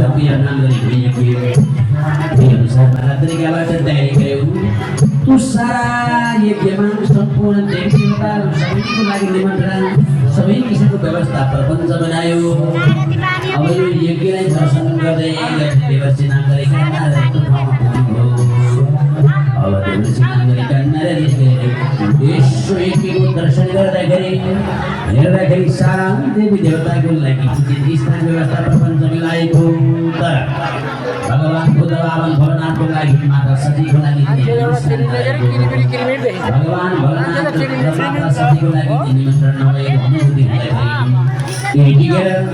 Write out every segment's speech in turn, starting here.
tapi yang nanggung punya kiri yang sabar terikat dari kayu tu sara ye memang sempurna dari kita sampai itu lagi di mandaran sampai kisah itu व्यवस्था प्रपंच बनायो अब यो यज्ञलाई दर्शन गर्दै देवर्षि नागरिका नारदको ठाउँमा पुग्नुभयो अब देवर्षि नागरिका नारदले यसो यज्ञको दर्शन हेर्दाखेरि सारा देवी देवताको लागि स्थान व्यवस्था प्रपञ्च मिलाएको तर भगवान बुद्ध बाबन भोलेनाथको लागि माता सतीको लागि भगवान भोलेनाथ र माता सतीको लागि निमन्त्रण नभएको अनुभूति हुँदाखेरि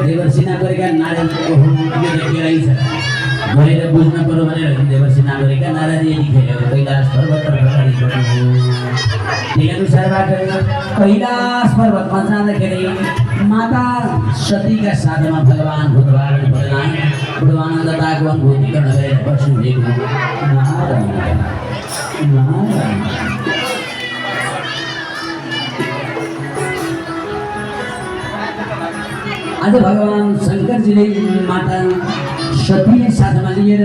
देवर्षि नागरिका नारदको रहेछ गएर बुझ्न पर्यो भनेर देवर्षि नागरिका नारद यतिखेर कैलाश पर्वत त्यही अनुसारबाट कैलाश पर्वतमा जाँदाखेरि माता सतीका साथमा भगवान बुद्धबाबन भोलेनाथ बुद्धबानन्दताको अनुभूति गर्न गएर बस्नुभएको आज भगवान शंकरजीले माता सतीलाई साथमा लिएर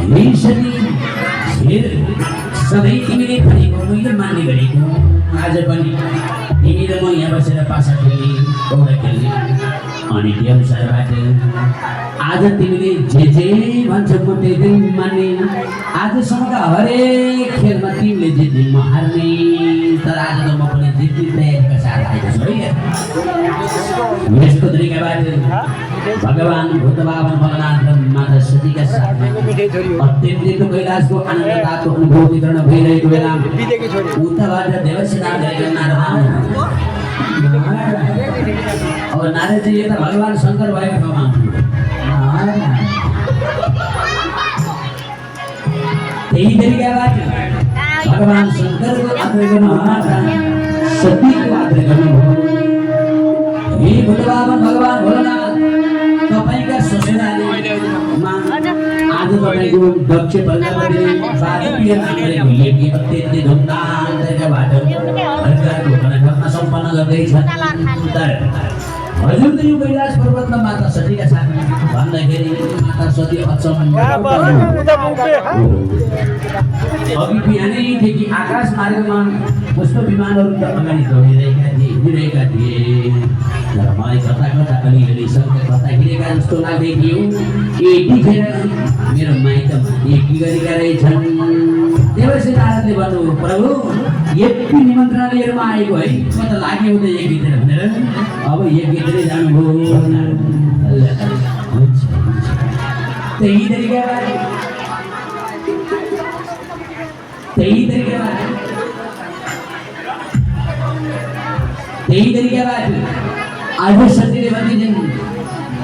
हे सती सधैँ तिमीले भनेको मैले मान्ने गरेको आज पनि तिमी र म यहाँ बसेर पासा खेल्ने पौडा खेल्ने अनि त्यो अनुसारबाट आज तिमीले जे भन्छौ म त्यही मान्ने आजसम्मका हरेक खेलमा तिमीले जित्ने म हार्ने तर आज त म पनि जित्ने तयारीका साथ आएको छु है यस्तो तरिकाबाट भगवान बुद्धबाबन भोलेनाथ र माता सतीका साथमा अत्यन्त कैलाशको आनन्दताको अनुभूति गर्न भइरहेको बेला उताबाट देवर्षि नागरिका नारद अब नारदजी यता भगवान शङ्कर भएको ठाउँमा त्यही तरिकाबाट भगवान शङ्करको आग्रह गर्न माता सतीको आग्रह गर्नुभयो हे बुद्धबाबन भगवान भोलेनाथ तपाईका ससुरालीमा आज तपाईको दक्ष प्रजापतिले वाजपेय नामले यज्ञ अत्यन्त धुमधाम तरिकाबाट हरिद्वारको घटना सम्पन्न गर्दैछन् तर हजुर यो कैलाश पर्वतमा माता सतीका साथमा भन्दाखेरि माता सती अचम्म अघि बिहानैदेखि आकाश मार्गमा पुष्प विमानहरू त अगाडि दौडिरहेका थिए तर मलाई कता कता अलिअलि सङ्केत कता हिँडेका जस्तो लाग्दै थियो यतिखेर मेरो माइतमा यज्ञ गरेका रहेछन् देवर्षि नारदले भन्नुभयो प्रभु यति निमन्त्रणा लिएर म आएको है म त लागे हुँदै यज्ञतिर भनेर अब यज्ञतिर जानुभयो त्यही तरिकाबाट आज सतीले भनिदिन्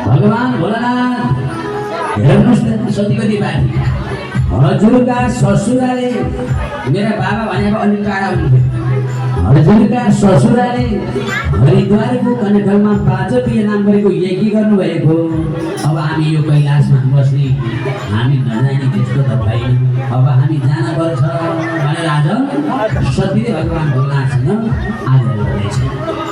भगवान भोलेनाथ हेर्नुहोस् न सतीपति बाटी हजुरका ससुराले मेरा बाबा भनेको अलिक टाढा हुन्थ्यो हजुरका ससुराले हरिद्वारको कनेकलमा वाजपेय नाम गरेको यज्ञ गर्नुभएको अब हामी यो कैलाशमा बस्ने हामी नजाने त्यस्तो त भएन अब हामी जानुपर्छ भनेर आज सतीले भगवान भोलेनाथसँग आग्रह गर्दैछ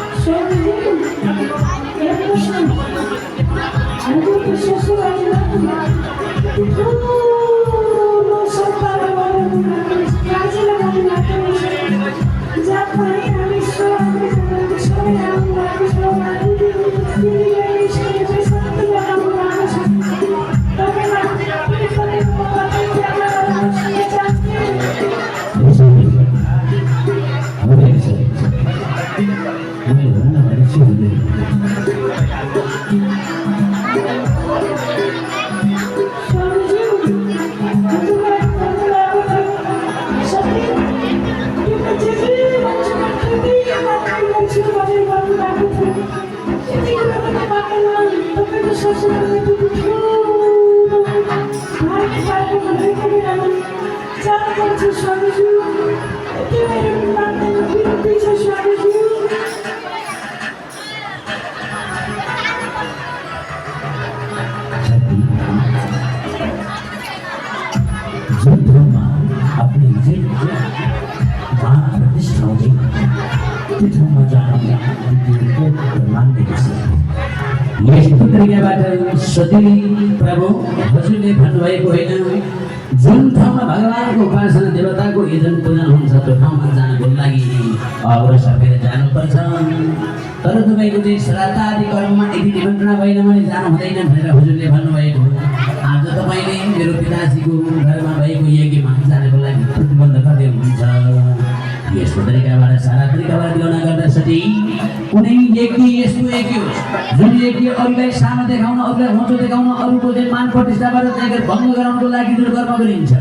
तरिकाबाट सती प्रभु हजुरले भन्नुभएको होइन जुन ठाउँमा भगवानको उपासना देवताको यजन पूजन हुन्छ त्यो ठाउँमा जानको लागि अग्रसर भएर जानुपर्छ तर तपाईँको चाहिँ श्राद्ध आदि कर्ममा यदि निमन्त्रणा भएन भने जानु हुँदैन भनेर हजुरले भन्नुभएको आज तपाईँले मेरो पिताजीको घरमा भएको यज्ञमा जानको लागि प्रतिबन्ध गर्दै हुनुहुन्छ यस्तो तरिकाबाट सारा तरिकाबाट गणना गर्दाखेरि कुनै यज्ञ यस्तो यज्ञ होस् जुन यज्ञ अरूलाई सानो देखाउन अरूलाई होचो देखाउन अरूको चाहिँ मान प्रतिष्ठाबाट भङ्ग गराउनको लागि जुन कर्म गरिन्छ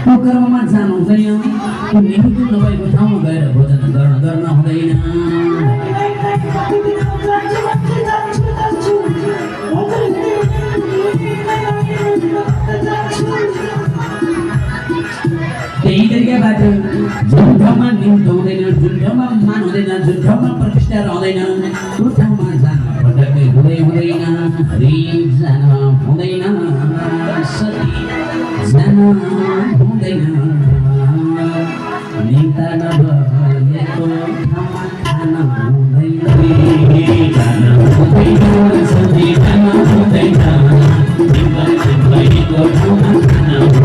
त्यो कर्ममा जानु हुँदैन त्यो निमित्त नभएको ठाउँमा गएर भोजन गर्न हुँदैन त्यही तरिकाबाट जुन ठाउँमा निम्त हुँदैन जुन ठाउँमा मान हुँदैन जुन ठाउँमा प्रतिष्ठा रहँदैन त्यो ठाउँमा जान पटक्कै हुँदैन हरि जान हुँदैन सती जान हुँदैन निम्ता नभएको ठाउँमा खान हुँदैन जान हुँदैन सती जान हुँदैन निम्ता नभएको ठाउँमा खान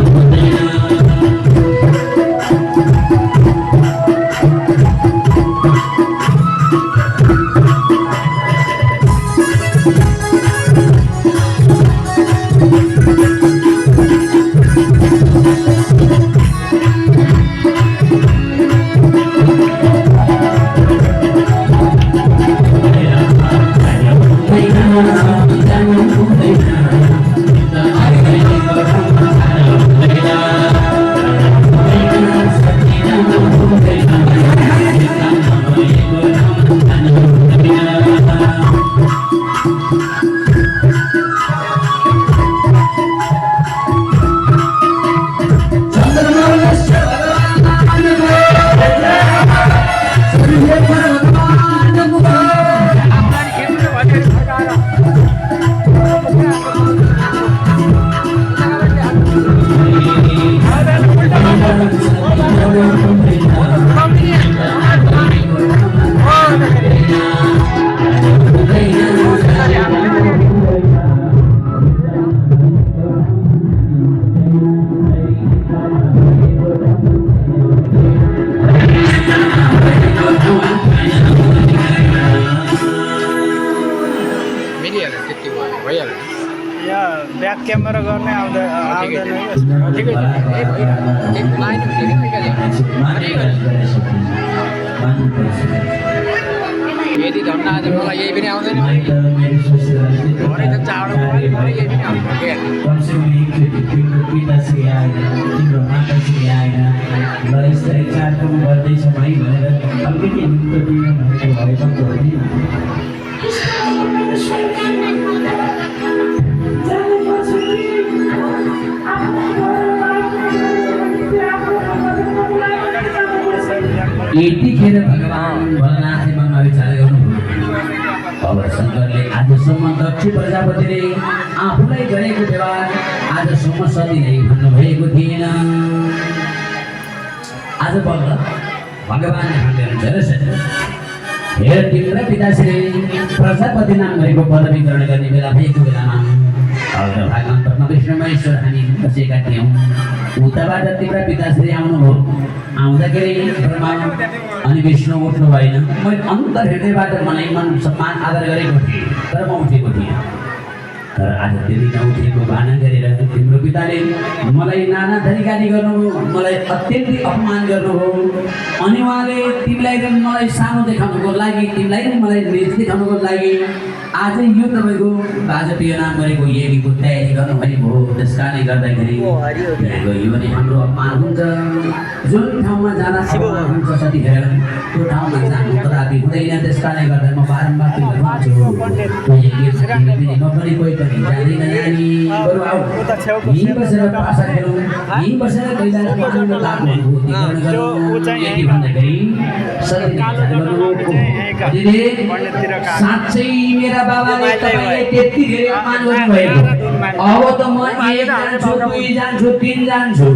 हुँदैन ब्याक क्यामेरा गर्ने आउँदैन यदि धन्ना आज मलाई यही पनि आउँदैन भरे त चाँडो भयो भरे यही पनि यतिखेर भगवान भोलानाथले मनमा विचार गर्नुभयो अब शङ्करले आजसम्म दक्ष प्रजापतिले आफूलाई गरेको व्यवहार आजसम्म सतीले भन्नुभएको थिएन आज बल्ल भगवानले भन्नुहुन्छ हेर तिम्रो पिताश्री प्रजापति नाम गरेको पदवी ग्रहण गर्ने बेला भएको बेलामा भगवान परमेश्वर महेश्वर हामी बसेका थियौँ उताबाट तिम्रो पिताश्री आउनुभयो आउँदाखेरि ब्रह्मा अनि विष्णु उठ्नु भएन मैले अन्तर हृदयबाट मलाई मन सम्मान आदर गरेको थिएँ तर म उठेको थिएँ तर आज त्यति नउठेको भाना गरेर तिम्रो पिताले मलाई नाना थरी गाली गर्नुभयो मलाई अत्यन्तै अपमान गर्नुभयो अनि उहाँले तिमीलाई मलाई सानो देखाउनुको लागि तिमीलाई मलाई निज देखाउनुको लागि आज यो तपाईँको बाजपेय नाम गरेको यज्ञको तयारी गर्नुभएको हो त्यस कारणले गर्दाखेरि यो पनि हाम्रो अपमान हुन्छ जुन ठाउँमा जान हुन्छ सतिखेर त्यो ठाउँमा जानु कदापि हुँदैन त्यस कारणले गर्दा म बारम्बार तिमीलाई भन्छु म पनि कोही पनि जाँदैन नानी बरु आऊ यहीँ बसेर पासा खेलौँ यहीँ बसेर कैलाशको आनन्द लाग्नु यति भन्दाखेरि साँच्चै मेरा बाबाले तपाईले त्यति धेरै अपमान गर्नुभएको अब त म एक जान्छु दुई जान्छु तीन जान्छु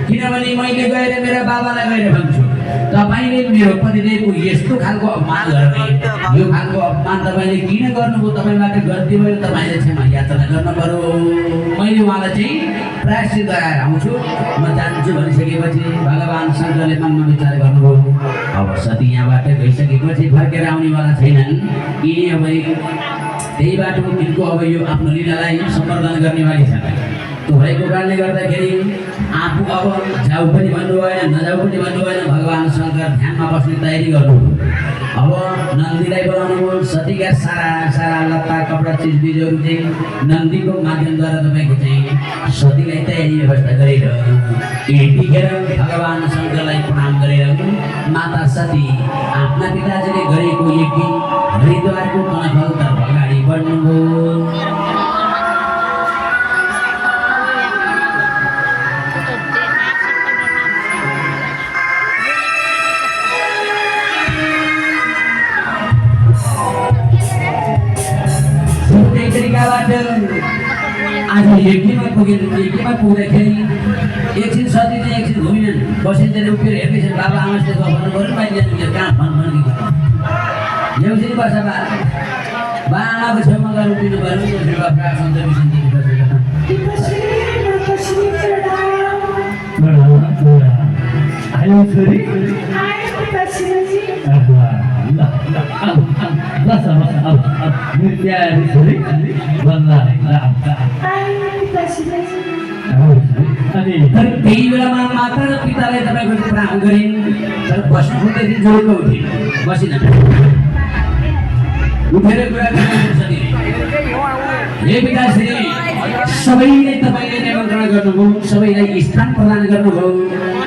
किनभने मैले गएर मेरा बाबालाई गएर भन्छु तपाईले मेरो पतिदेवको यस्तो खालको अपमान गर्ने यो खालको अपमान तपाईले किन गर्नुभयो तपाईबाट गल्ती भयो तपाईले क्षमा याचना गर्न पर्यो मैले उहाँलाई चाहिँ प्रायश्चित गराएर आउँछु म जान्छु भनिसकेपछि भगवान शङ्करले मनमा विचार गर्नुभयो अब सती यहाँबाट गइसकेपछि फर्केर आउनेवाला छैनन् यिनी अब त्यही बाटो तिनको अब यो आफ्नो लीलालाई सम्वर्धन गर्नेवाली छ त्यो भएको कारणले गर्दाखेरि आफू अब जाऊ पनि भन्नु भएन नजाऊ पनि भन्नु भएन भगवान शङ्कर ध्यानमा बस्ने तयारी गर्नु अब नन्दीलाई बोलाउनु भयो सतीका सारा सारा लत्ता कपडा चिजबिजहरू चाहिँ नन्दीको माध्यमद्वारा तपाईँको चाहिँ सतीलाई तयारी व्यवस्था गरेर यतिखेर भगवान शङ्करलाई प्रणाम गरेर माता सती आफ्ना पिताजीले गरेको यज्ञ हरिद्वारको कनकतर्फ अगाडि बढ्नुभयो आज यज्ञमा पुग्दाखेरि एकछिन सती चाहिँ एकछिन घुमिनन् बसिन्छ उभिएर हेर्दैछन् बाबा आमाले भन्नु पऱ्यो मैले कहाँ भन्नु ल्याउँछन् बस्छ बा आमाको छेउमा गएर उभिनु पऱ्यो त्यही बेलामा माता र पितालाई तपाईँको प्रणाम गरिन् तर बस्नु खोज्दाखेरि जोडको उठिन् बसिन उठेर कुरा गर्नु हे पिताश्री सबैले तपाईँले निमन्त्रणा गर्नुभयो सबैलाई स्थान प्रदान गर्नुभयो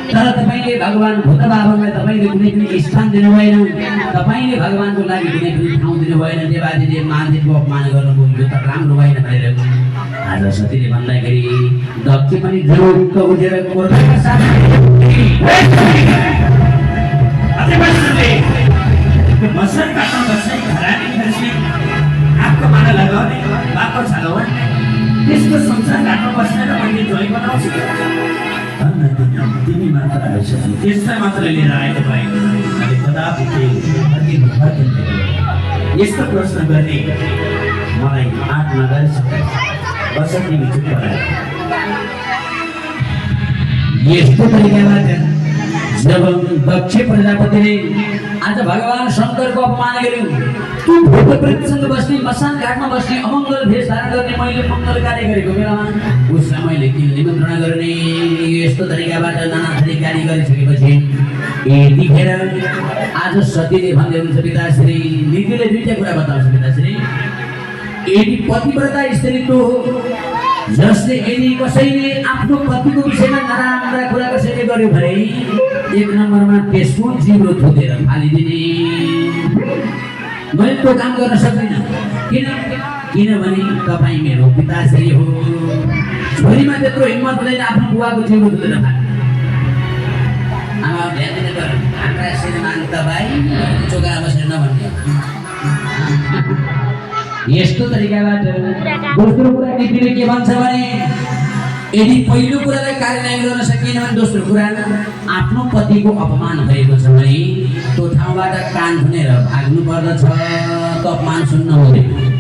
तर तपाईँले भगवान भूत बाबालाई तपाईँले कुनै पनि स्थान दिनु भएन तपाईँले भगवानको लागि कुनै पनि ठाउँ दिनु भएन देवादिदेव महादेवको अपमान गर्नुभयो यो त राम्रो भएन भनेर आज सतीले भन्दाखेरि दक्ष पनि जोडको उठेर कोर्टका साथ मसन काट्न बस्ने घरानी खर्च्ने आफको माना लगाउने बापो छालाउने त्यसको संसार काट्न बस्ने र मैले जोइ बनाउँछु तिमी मात्र आइसक्नु त्यसलाई मात्र लिएर आएको भए अनि कदापि यस्तो प्रश्न गर्ने मलाई आँट नगरिसके बसक्ने चुप गरायो यस्तो तरिकाबाट जब दक्ष प्रजापतिले आज भगवान शङ्करको अपमान गर्यो तू भूतप्रेतसँग बस्ने मसान घाटमा बस्ने अमङ्गल भेष धारण गर्ने मैले मङ्गल कार्य गरेको बेलामा उसलाई मैले किन निमन्त्रणा गर्ने यस्तो तरिकाबाट नाना थरी कार्य गरिसकेपछि यतिखेर आज सतीले भन्दै हुन्छ पिताश्री नीतिले दुईटा कुरा बताउँछ पिताश्री यदि पतिव्रता स्त्रीत्व हो जसले यदि कसैले आफ्नो पतिको विषयमा नराम्रा कुरा कसैले गर्यो भने एक नम्बरमा त्यसको जिब्रो थुकेर फालिदिने मैले त्यो काम गर्न सक्दिनँ किनभने तपाईँ मेरो पिताश्री हो छोरीमा त्यत्रो हिम्मत हुँदैन आफ्नो बुवाको जिब्रो थुकेर फाल्ने आमा ध्यान दिनु पर्यो हाम्रा श्रीमान तपाईँ चोका बसेर नभन्ने यस्तो तरिकाबाट दोस्रो कुरा नीतिले के भन्छ भने यदि पहिलो कुरालाई कार्यान्वयन गर्न सकिएन भने दोस्रो कुरा आफ्नो पतिको अपमान भएको छ भने त्यो ठाउँबाट कान थुनेर भाग्नु पर्दछ त्यो अपमान सुन्न हुँदैन